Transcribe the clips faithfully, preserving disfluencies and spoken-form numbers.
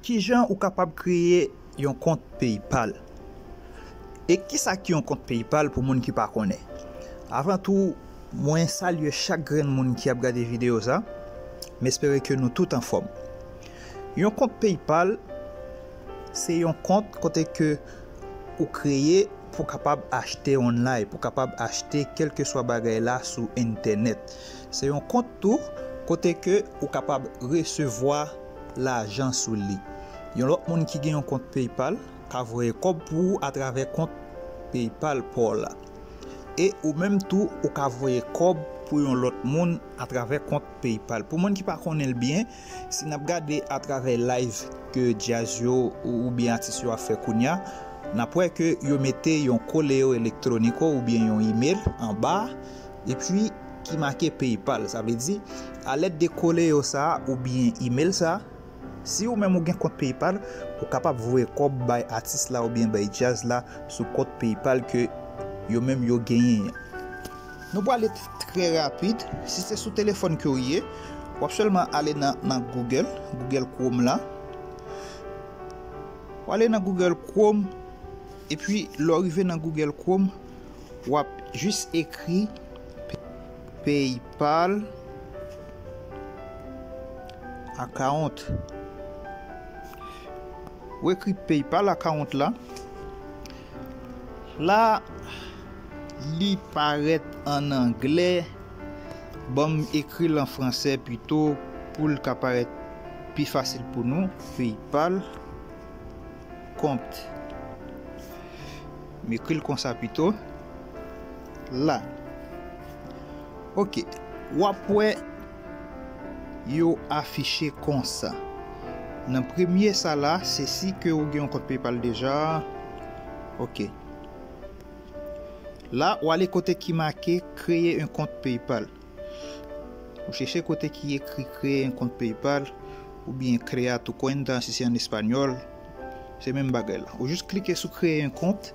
Kijan ou kapab kreye yon kont PayPal? E kisa ki yon kont PayPal pou moun ki pa konnen? Avan tou, mwen salye chak grenn moun ki ap gade videyo sa. M espere ke nou tout anfòm. Yon kont PayPal, se yon kont kote ke ou kreye pou kapab achte online, pou kapab achte kèlkeswa bagay la sou entènèt. Se yon kont tou kote ke ou kapab resevwa lajan sou li. Yon lòt moun ki gen yon kont PayPal ka voye kòb pou ou atravè kont PayPal pa w la. E ou menm tou, ou ka voye kòb pou yon lòt moun atravè kont PayPal. Pou moun ki pa konnen l byen, si n ap gade atravè live ke djaz yo ou, oubyen atis yo ap fè kounya, n ap wè ke yo mete yon correo electrónico oubyen yon email anba, epi ki make PayPal. Sa vle di, alèd de correo sa a oubyen email sa a, si ou menm ou gen kont PayPal, ou kapab voye kòb bay atis la oubyen bay djaz la sou kont PayPal ke yo menm yo genyen an. Nou prale t-, trè rapid. Si se sou telefòn ke w ye, w ap sèlman ale nan, nan Google, Google Chrome la. W ale nan Google Chrome, epi lè w rive nan Google Chrome, w ap jis ekri P-, PayPal account. Ou ekri PayPal account la. La, li parèt an anglè. Ban m ekri l an fransè pito pou l ka parèt pi fasil pou nou. PayPal compte. M ekri l konsa pito. La. Ok. W ap wè yo afiche konsa. Nan premye sa la, se si ke ou gen yon kont PayPal deja. Ok. La, w ale kote ki make créer un compte PayPal. Ou chèche kote ki ekri créer un compte PayPal oubyen crear tu cuenta si se an espanyòl. Se menm bagay la. Ou jis klike sou créer un compte.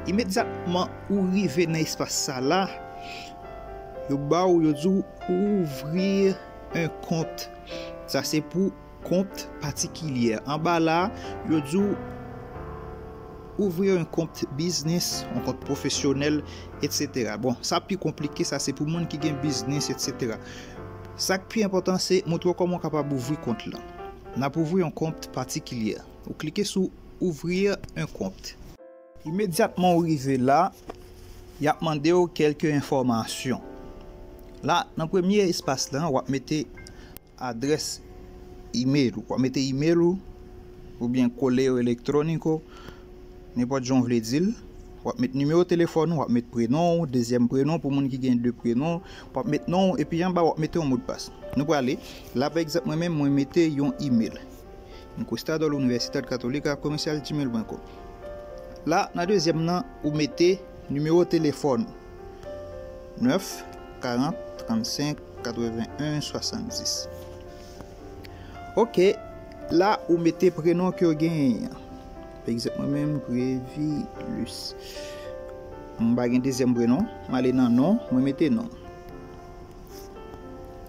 Imedyatman ou rive nan espas sa la, yo ba w, yo di w ouvrir un compte. Sa se pou kont patikilye. Anba la, yo di w ouvrir un compte business, un compte professionnel, et cetera. Bon, sa pi konplike, sa se pou moun ki gen biznis, et cetera. Sa k pi enpòtan, se montre w kòman w kapab ouvri kont lan. N ap ouvri yon kont patikilye. Ou klike sou ouvrir un compte. Imedyatman ou rive la, y ap mande w kèlke enfòmasyon. La, nan premye espas lan, w ap mete adrès email ou. W ap mete email ou, oubyen correo electrónico, nenpòt jan w vle di l. W ap met nimewo telefòn ou, w ap met prenon ou, dezyèm prenon pou moun ki gen de prenon, w ap met non ou, epi anba w ap mete yon modpas. Nou prale, la pa egzanp mwen menm, mwen mete yon email. Encuestado a la Universidad Católica Comercial gmail point com. La, nan dezyèm nan, ou mete nimewo telefòn ou. Nèf, karant, trannsenk, katreven en, swasanndis. Ok, la, ou mete prenon ke w genyen an. Pa egzanp, mwen menm, Prévilus. M pa gen dezyèm prenon, m ale nan non, mwen mete non.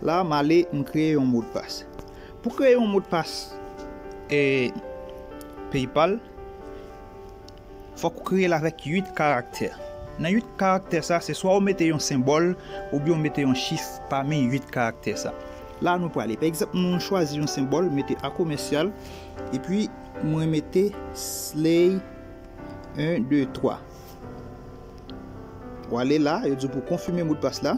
La, m ale, m kreye yon modpas. Pou kreye yon modpas, eh, PayPal, fòk ou kreye l avèk uit karaktè. Nan uit karaktè sa, se swa ou mete yon senbòl, oubyen ou mete yon chif pami uit karaktè sa. La, nou prale. Pa egzanp, nou chwazi yon senbòl, mete a komèsyal, epi mwen mete slay en, de, twa. W ale la, yo di w pou konfime modpas la.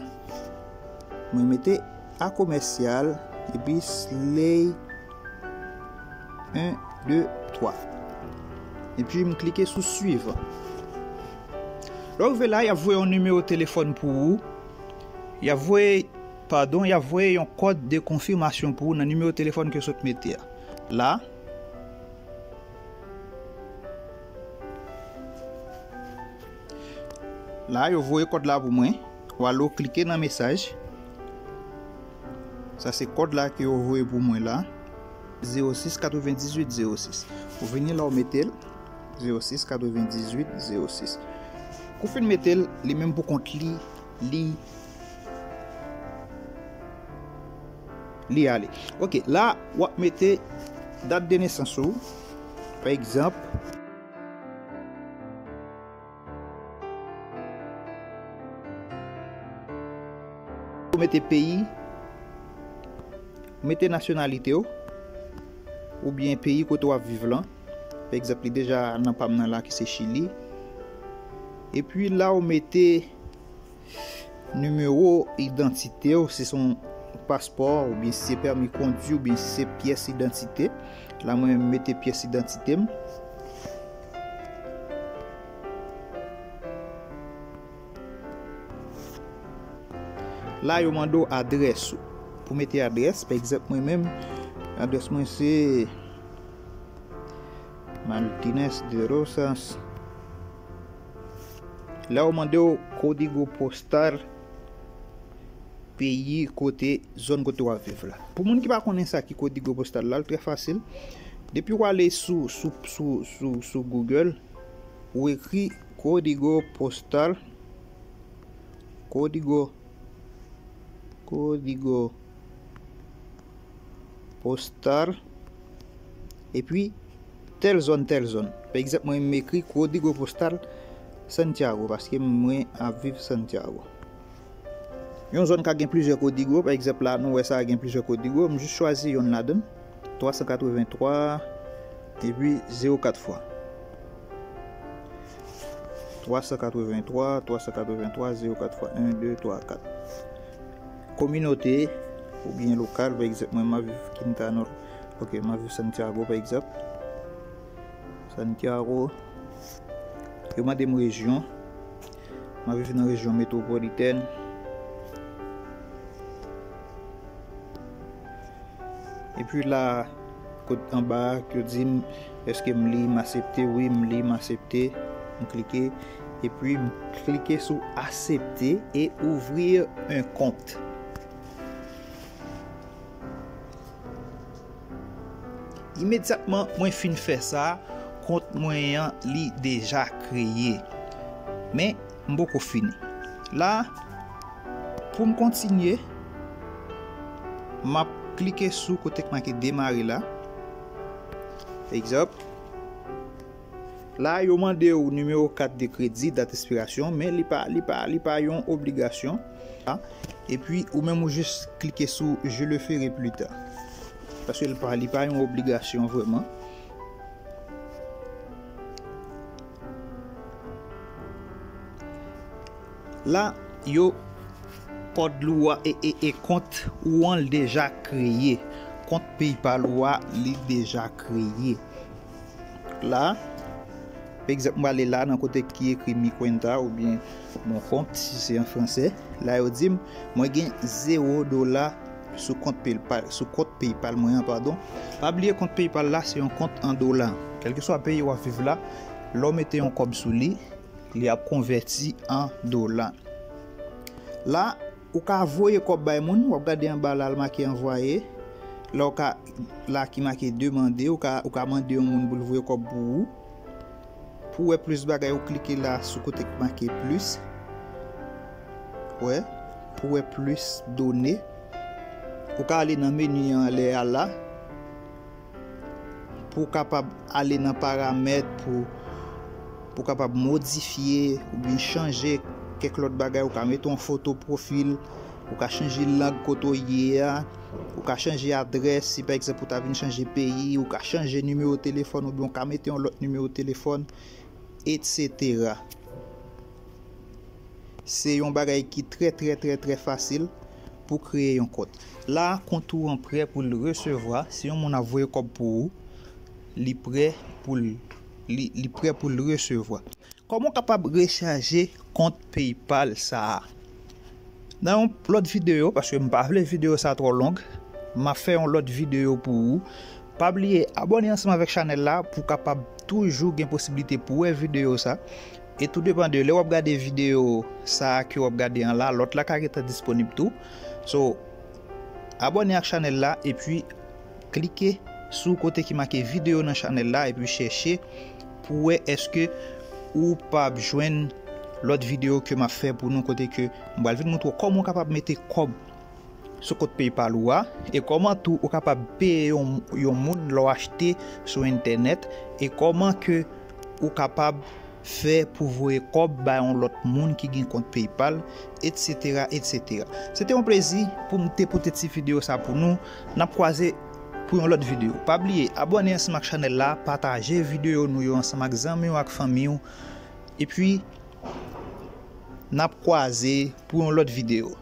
Mwen mete a komèsyal, epi slay en, de, twa. Epi m klike sou suivan. Lè w rive la, y ap voye yon nimewo telefòn pou ou. Y ap voye, padon, y ap voye yon kòd de konfimasyon pou ou nan nimewo telefòn ke w sot mete a. La, La, yo voye kòd la pou mwen. W ale w klike nan mesaj. Sa se kòd la ke yo voye pou mwen la. Zewo sis katrevendizuit zewo sis. Ou vini la, w mete l. Zewo sis katrevendizuit zewo sis. Kou fin mete l, li menm pou kont li, li, li ale. Ok, la, w ap mete Dat de nesans ou, pa egzanp, ou mete peyi, ou mete nasyonalite w, oubyen peyi kote w ap viv lan. Pa egzanp, li deja nan pa m nan la ki se Chili. Epi la ou mete nimewo idantite w, si se yon paspò, oubyen si se pèmi kondwi, oubyen si se pyès idantite. La mwen mete pyès idantite m. La yo mande w adrès ou. Pou mete adrès, pa egzanp mwen menm, adrès mwen se Martinez de Rosas. La yo mande w kodigo postal peyi kote, zòn kote w ap viv la. Pou moun ki pa konnen sa ki kodigo postal la, l trè fasil. Depi w ale sou, sou, sou, sou, sou Google, ou ekri kodigo postal, kodigo, kodigo postal, epi tèl zòn, tèl zòn. Pa egzanp, mwen, m ekri kodigo postal Santiago, paske mwen ap viv Santiago. Yon zòn ka gen plizyè kodigo, pa egzanp, la, nou wè sa gen plizyè kodigo, m jis chwazi yonn ladan, twa san katrevenntwa, epi zewo kat fwa. Twa san katrevenntwa, twa san katrevenntwa, zewo kat fwa, en, de, twa, kat. Kominote oubyen lokal, pa egzanp, mwen, m ap viv Quintana. Ok, m ap viv Santiago, pa egzanp. Santiago. Yo mande m rejyon. M ap viv nan rejyon metwopolitèn. Epi la, kot anba a, yo di m, èske m li, m aksepte? Wi, m li, m aksepte. M klike. Epi m klike sou aksepte e ouvrir un compte. Imedyatman mwen fin fè sa, kont mwen an li deja kreye. Men, m poko fini. La, pou m kontinye, m ap klike sou kote k make demare la. Egzanp, la, yo mande w nimewo kat de kredi, dat ekspirasyon, men li pa, li pa, li pa yon obligasyon. Epi, ou menm ou jis klike sou je le ferai plus tard. Paske li pa, li pa yon obligasyon vrèman. La, yo kòd ou a e, e, e kont ou an l deja kreye. Kont PayPal ou a, li deja kreye. La, pa egzanp, mwen ale la nan kote ki ekri mi cuenta oubyen mon compte, si se an fransè. La, yo di m, mwen gen zewo dola sou kont PayPal, sou kont PayPal mwen an, padon. Pa bliye kont PayPal la, se yon kont an dola. Kèlkeswa peyi w ap viv la, lè w mete yon kòb sou li, li ap konvèti an dola. La, ou ka voye kòb bay moun, w ap gade anba la, l make anvwaye. La, ou ka, la ki make demande, ou ka, ou ka mande yon moun pou l voye kòb pou ou. Pou wè plis bagay, ou klike la sou kote ki make plis. Wè, pou wè plis done. Ou ka ale nan meni an anlè a la. Pou w kapab ale nan paramèt, pou, pou w kapab modifye oubyen chanje kèk lòt bagay, ou ka mete yon foto pwofil, ou ka chanje lang kote w ye a, ou ka chanje adrès, si pa egzanp ou ta vin chanje peyi, ou ka chanje nimewo telefòn oubyen ou ka mete yon lòt nimewo telefòn, etsetera. Se yon bagay ki trè, trè, trè, trè fasil pou kreye yon kont. La, kont ou an prè pou l resevwa. Si yon moun ap voye kòb pou ou, li prè pou l, li, li prè pou l resevwa. Kòman w kapab rechaje kont PayPal sa a? Nan yon lòt videyo, paske m pa vle videyo sa twò long, m ap fè yon lòt videyo pou ou. Pa bliye abòne ansanm avèk chanèl la pou w kapab toujou gen posiblite pou wè videyo sa. E tou depann de lè w ap gade videyo sa a ke w ap gade an la, lòt la ka gentan disponib tou. So, abòne ak chanèl la epi klike sou kote ki make videyo nan chanèl la epi chèche pou wè èske ou p ap jwenn lòt videyo ke m ap fè pou nou kote ke m pral vin montre w kòman w kapab mete kòb sou kont PayPal ou a, e kòman tou ou kapab peye yon, yon moun lè w achte sou entènèt, e kòman ke ou kapab fè pou voye kòb bay yon lòt moun ki gen kont PayPal, etsetera, etsetera. Se te yon plezi pou m te pote ti videyo sa pou nou. N ap kwaze pou yon lòt videyo. Pa bliye, abòne ansanm ak chanèl la, pataje videyo nou yo ansanm ak zanmi w ak fanmi w. Epi, n ap kwaze pou yon lòt videyo.